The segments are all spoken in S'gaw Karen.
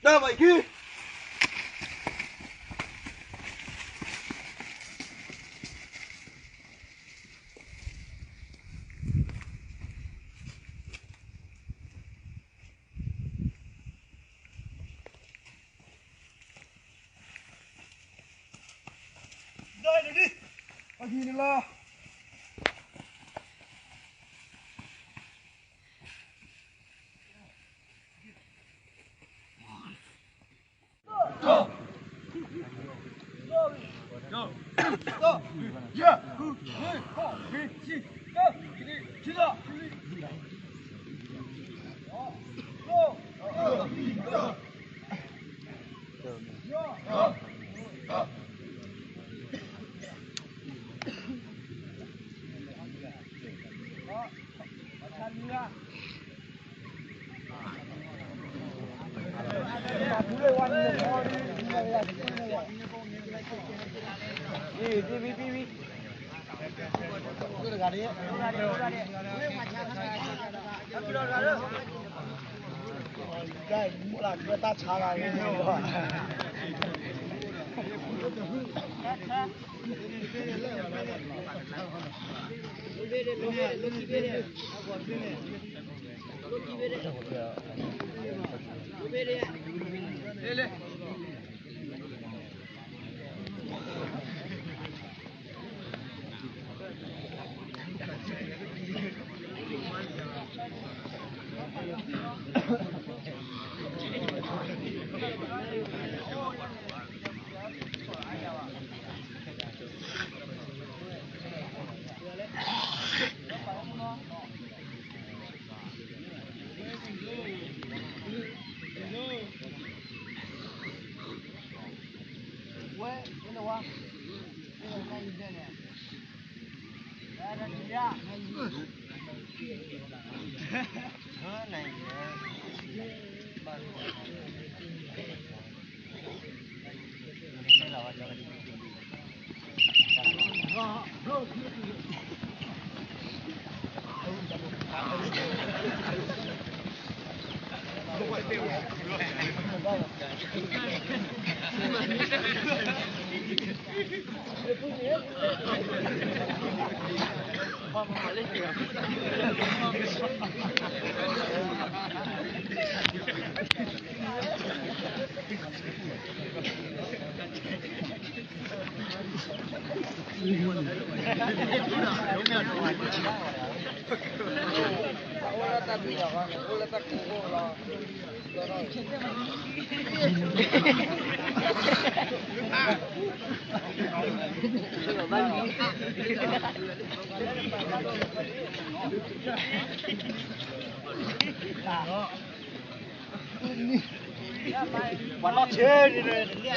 တၢ်ဘၣ်ခံ ပှၤလီၤဆဲးန့ၣ်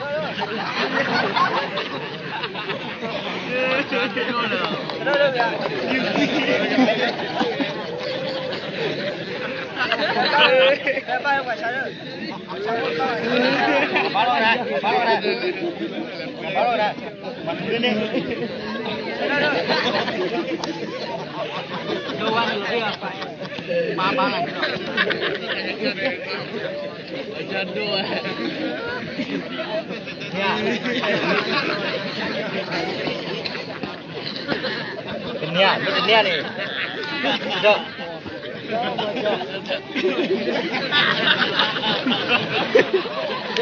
တနံၤ မ့ၢ်တနံၤန့ၣ် ဒီ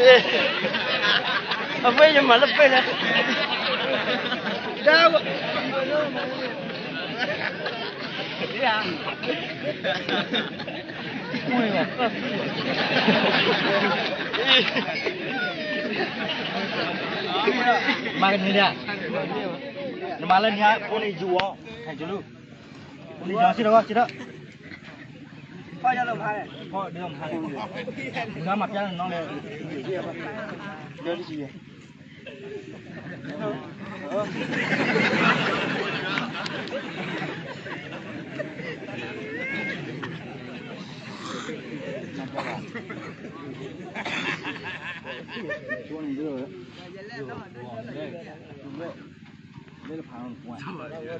း အဝဲယမၤလၢပှဲၤလၢ မၤကနံၤဒၣ် နမၤလၢနံၤ ဖိန့ၣ်ယူၤအီၤ ဟဲကလူး ဖိန့ၣ်ယူၤစံးဒီးစံးဒီး ဖီဒ်မၤလဲၣ် နမၤပျါနီၤလဲၣ် ဒီးတစံးယဲ Hãy subscribe cho kênh Ghiền Mì Gõ để không bỏ lỡ